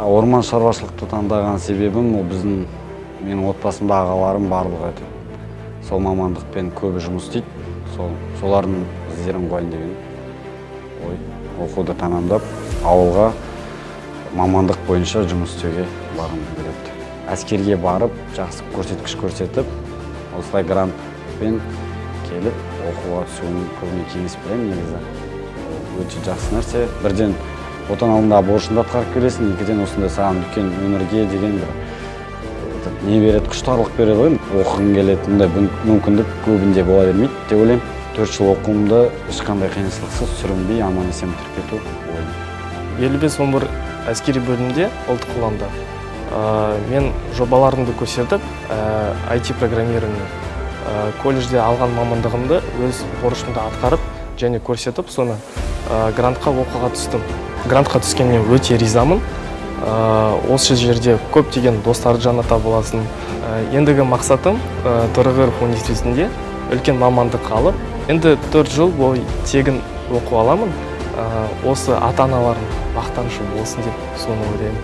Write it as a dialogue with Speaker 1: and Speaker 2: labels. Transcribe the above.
Speaker 1: Орман шаруашылықты таңдаған себебім, ол біздің, менің отбасымда ағаларым барлығы это сол мамандықпен көбі жұмыс істейді. Солардың іздерін қояйын деген ой. Оқуды тәмамдап, ауылға мамандық бойынша жұмыс істеуге барғым келеді. Әскерге барып, жақсы көрсеткіш көрсетіп, осылай грантпен келіп оқуға түсуін көбіне кеңес беремін. Негізі ол өте жақсы нәрсе: бірден, Отан алдындағы борышыңды атқарып келесің, екіден, осындай саған үлкен өмірге деген бір этот не береді, құштарлық береді ғой, оқығың келеді. Мұндай мүмкіндік көбінде бола бермейді деп ойлаймын. 4 жыл оқуымды ешқандай қиыншылықсыз, сүрінбей, аман есен бітіріп кету ойым.
Speaker 2: 5511 әскери бөлімде, ұлттық ұланда мен жобаларымды көрсетіп, IT программирование колледжде алған мамандығымды, өз борышымды атқарып және көрсетіп, соны грантқа оқуға түстім. Грантқа түскеніне өте ризамын. Осы жерде көптеген достарды жаңа таба аласың. Ендігі мақсатым Торайғыров университетінде үлкен мамандық алып, енді 4 жыл бойы тегін оқу аламын. Осы ата аналарым мақтанышы болсын деп соны ойлаймын.